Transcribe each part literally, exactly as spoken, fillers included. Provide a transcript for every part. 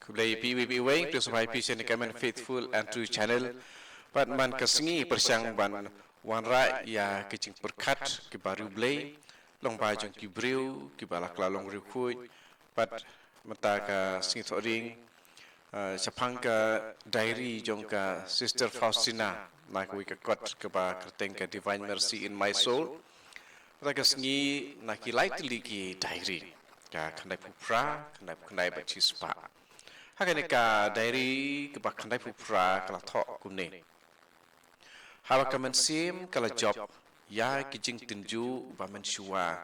Khublei phi iwei pa iwei, to sngewbha phi sha kane ka Faithful and True Channel. Bad man ka sngi pyrshang ban wanrah ïa ki jingpyrkhat kiba riewblei lyngba jong ki briew kiba la kylla long riewkhuid. Bad mynta ka sngi Thohdieng, ah, shaphang ka diary jong ka Sister Faustina, na kawei ka kot kaba kyrteng ka Divine Mercy in My Soul. Mynta ka sngi na ki lai tylli ki diary, ka khyndaiphew phra, khyndaiphew khyndai bad shispah. Ha kane ka diary kaba khyndaiphew phra ka la thoh kumne: Haba ka mynsiem ka la jop ïa ki jingtynjuh ba mynshuwa,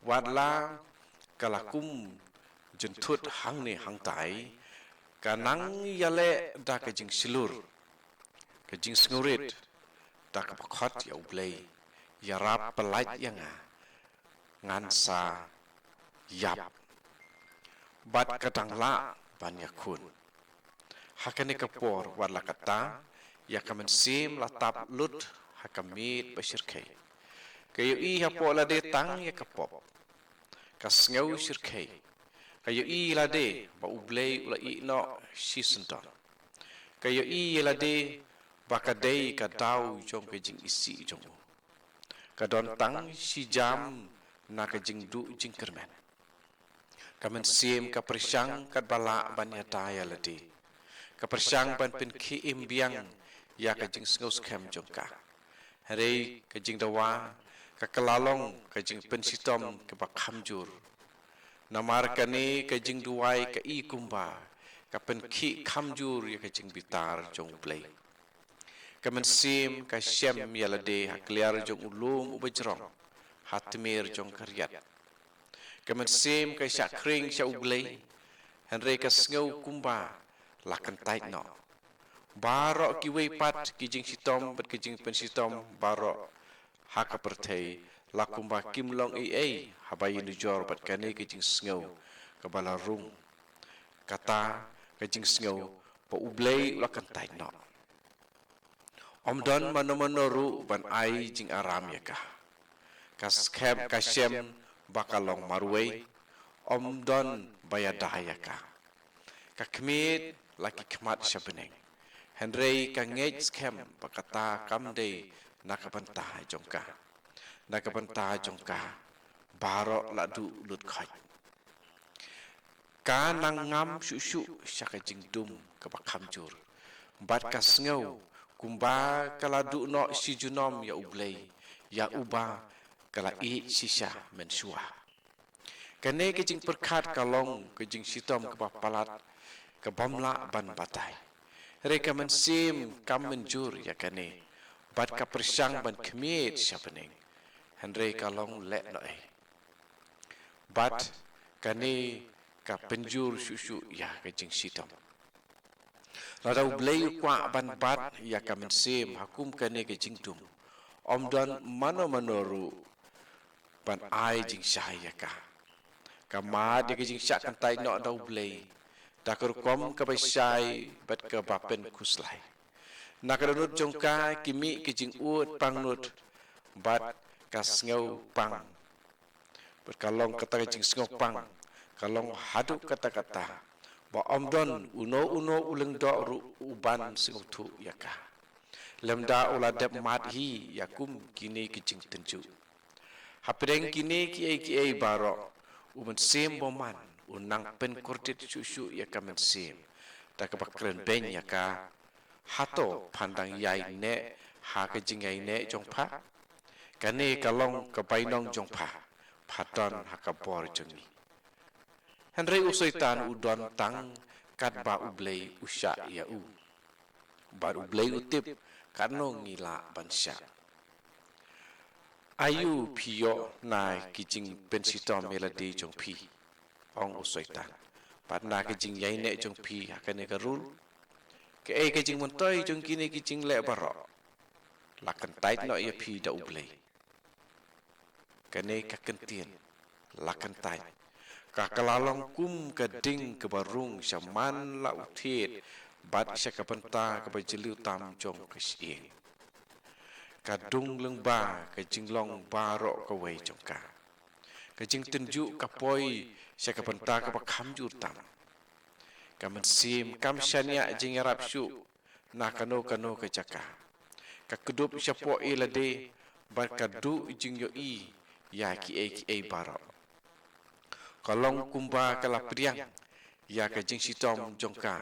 wat la ka la kum jynthut hangne hangtai, ka nang ïaleh da ka jingshlur, ka jingsngewrit, da kaba khot ïa U Blei, ïarap pyllait ïa nga, ngan sa ïap, bad ka dang lah ban ïakhun. Ha kane ka por, wat la katta, ïa ka mynsiem la tap lut ha ka miet ba shyrkhei. Ka ïohi hapoh lade tang ïa ka pop, ka sngew shyrkhei. Ka ïohi lade ba U Blei u la ïeh noh shisyndon. Ka ïohi ïa lade ba ka dei ka daw jong ka jingisih jong u. Ka don tang shi jam na ka jingduh jingkyrmen. Ka mynsiem ka pyrshang katba lah ban ïada ïa lade. Ka pyrshang ban pynkhie im biang ïa ka jingsngewskhem jong ka. Hynrei ka jingdawa ka kylla long ka jingpynshitom kaba kham jur. Namar kane ka jingduwai ka i kumba ka pynkhie kham jur ïa ka jingbitar jong U Blei. Ka mynsiem ka shem ïa lade ha kliar jong u lum uba jrong, ha tmier jong ka riat. Ka mynsiem ka shah khring sha U Blei, hynrei ka sngew kumba la kyntait noh. Baroh kiwei pat ki jingshitom bad ki jingpynshitom baroh ha ka pyrthei la kumba kim long ei ei haba ïanujor bad kane ka jingsngew kaba la rung. Kata ka jingsngew ba U Blei u la kyntait noh. Ym don mano mano ruh ban ai jingaram ïa ka. Ka skhem, ka shem ba ka long marwei, ym don ba ïada ïa ka. Ka khmied la ki khmat sha bneng. Hynrei ka ngeit skhem ba kata kam dei na ka bynta jong ka. Na ka bynta jong ka baroh la duh lut khoit. Ka nang ngam shuh shuh sha ka jingdum kaba kham jur. Bad ka sngew kumba ka la duh noh shi junom ïa U Blei, ïa uba ka la ïeit shisha mynshuwa. Kane ka jingpyrkhat ka long ka jingshitom kaba palat, kabym lah ban batai. Hynrei ka mynsiem kam mynjur ïa kane, bad ka pyrshang ban khmied sha bneng. Hynrei ka long lehnohei. Bad kane ka pynjur shuh shuh ïa ka jingshitom. Lada U Blei u kwah ban bat ïa ka mynsiem ha kum kane ka jingdum, ym don mano mano ruh ban ai jingshai ïa ka. Ka mad ïa ka jingshah kyntait noh da U Blei da ka rukom kaba shai bad kaba pynkhuslai. Na ka dohnud jong ka ki mih ki jingud pangnud bad ka sngew pang. Bad ka long kata ka jingsngewpang ka long haduh katta katta ba ym don uno uno u lyngdoh ruh uban sngewthuh ïa ka. Lymda u la dep mad hi ïa kum kine ki jingtynjuh. Hapdeng kine kiei kiei baroh, u Mynsiem Bymman u nang pynkordit shuh shuh ïa ka mynsiem da kaba kren beiñ ïa ka. Hato phan dang ïaineh ha ka jingïaineh jong pha? Kane ka long ka bainong jong pha, pha don ha ka bor jong ngi. Hynrei u Soitan u don tang katba U Blei u shah ïa u. Bad U Blei u tip katno ngi lah ban shah. Aïu phi ïoh na ki jingpynshitom ïa lade jong phi, ong u Soitan, bad na ka jingïaineh jong phi ha kane ka rul? Kaei ka jingmyntoi jong kine ki jingleh baroh? La kyntait noh ïa phi da U Blei. Kane ka kyntien la kyntait ka kylla long kum ka ding kaba rung sha man la u thied bad sha ka bynta kaba jylliew tam jong ka shyieng. Ka dung lyngba ka jinglong baroh kawei jong ka. Ka jingtynjuh ka poi sha ka bynta kaba kham jur tam. Ka mynsiem kam shaniah jingïarap shuh na kano kano ka jaka. Ka kdup shapoh ïa lade bad ka duh jingïohi ïa kiei kiei baroh. Ka long kumba ka la pdiang ïa ka jingshitom jong ka,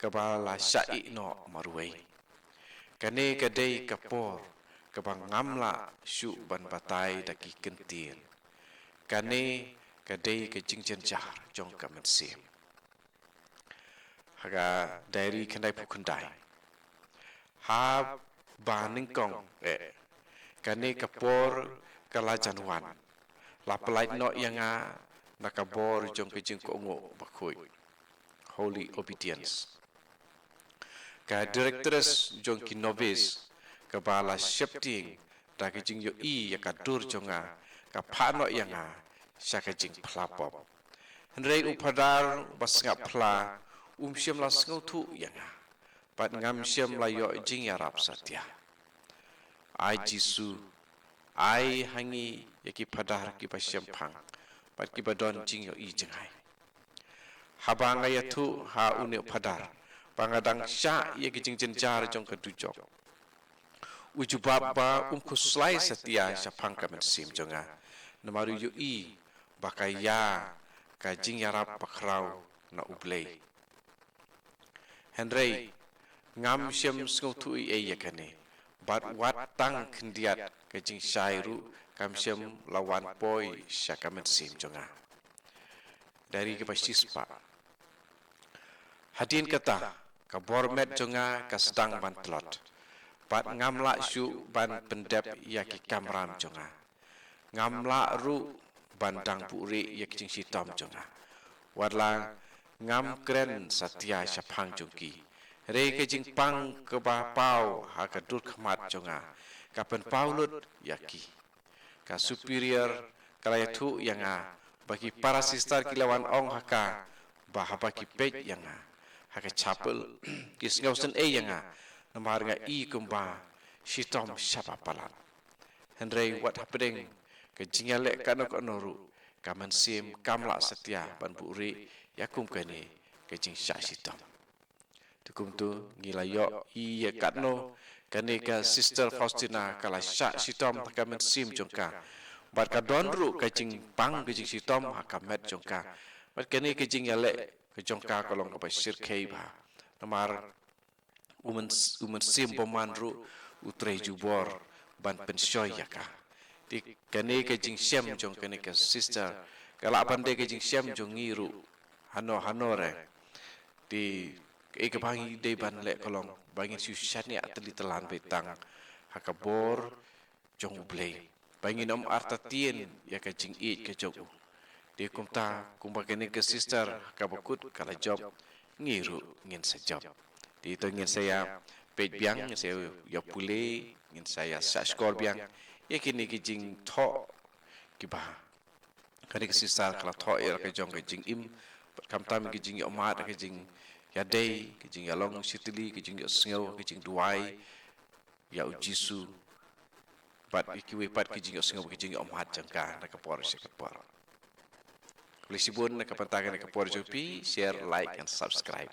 kaba la shah ïeh noh marwei. Kane ka dei ka por kaba ngam lah shuh ban batai da ki kyntien. Kane ka dei ka jingjynjar jong ka mynsiem. Ha ka diary khyndai phew khyndai. Haba nyngkong eh, kane ka por ka la jan wan, la pyllait noh ïa nga na ka bor jong ka jingkohnguh bakhuid, holy obedience. Ka directress jong ki novice, kaba la sheptieng da ka jingïohi ïa ka dur jong nga, ka phah noh ïa nga sha ka jingphla pop. Hynrei u phadar ba sngap phla um shym la sngewthuh ïa nga, bad ngam shym la ïoh jingïarap satia. Ai Jisu, ai ha ngi ïa ki phadar kiba shemphang bad kiba don jingïohi jngai. Haba nga ïathuh ha une u phadar ba nga dang shah ïa ki jingjynjar jong ka dujok, u jubab ba um khuslai satia shaphang ka mynsiem jong nga, namar u ïohi ba ka ïa ka jingïarap bakhraw na U Blei. Hynrei ngam shym sngewthuh ei ei ïa kane, bad wat tang khyndiat ka jingshai ruh kam shym la wan poi sha ka mynsiem jong nga. Diary kaba shispah. Hadien kata, ka bor met jong nga ka sdang ban tlot, bad ngam lah shuh ban pyndep ïa ki kamram jong nga. Ngam lah ruh ban dang buhrieh ïa ki jingshitom jong nga. Watla ngam kren satia shaphang jong ki, hynrei ka jingpang kaba paw ha ka dur khmat jong nga ka pynpaw lut ïa ki. Ka superior ka la ïathuh ïa nga ba ki para sister ki la wan ong ha ka ba haba ki peit ïa nga ha ka chapel, ki sngewsynei ïa nga, namar nga i kumba shitom shaba palat. Hynrei wat hapdeng ka jingïaleh kano kano ruh, ka mynsiem kam lah satia ban buhrieh ïa kum kane ka jingshah shitom. Te kumto ngi la ïohi ïa katno kane ka Sister Faustina ka la shah shitom ha ka mynsiem jong ka, bad ka don ruh ka jingpang ka jingshitom ha ka met jong ka. Bad kane ka jingïaleh ka jong ka ka long kaba shyrkhei bha, namar u myn-, u mynsiem bymman ruh u trei jubor ban pynshoi ïa ka. Te kane ka jingshem jong kane ka sister ka lah ban dei ka jingshem jong ngi ruh hano hano re. Te kaei kaba ngi dei ban leh ka long ba ngin shu shaniah tylli tylan beit tang ha ka bor jong U Blei, ba ngin ym artatien ïa ka jingïeit ka jong u. Te kumta, kumba kane ka sister kaba kut ka la jop, ngi ruh ngin sa jop. Te to ngin sa ïa peit biang, ngin sa ïa pule, ngin sa ïa shahshkor biang ïa kine ki jingthoh kiba kane ka sister ka la thoh ïa la ka jong ka jingim, bad khamtam ka jingïohmad, ka jingïadei, ka jingïalong shitylli, ka jingïohsngew, ka jingduwai ïa U Jisu, bad ïa kiwei pat ki jingïohsngew, ki jingïohmad jong ka na ka por sha ka por. Khublei shibun na ka bynta kane ka por jong phi, share, like and subscribe.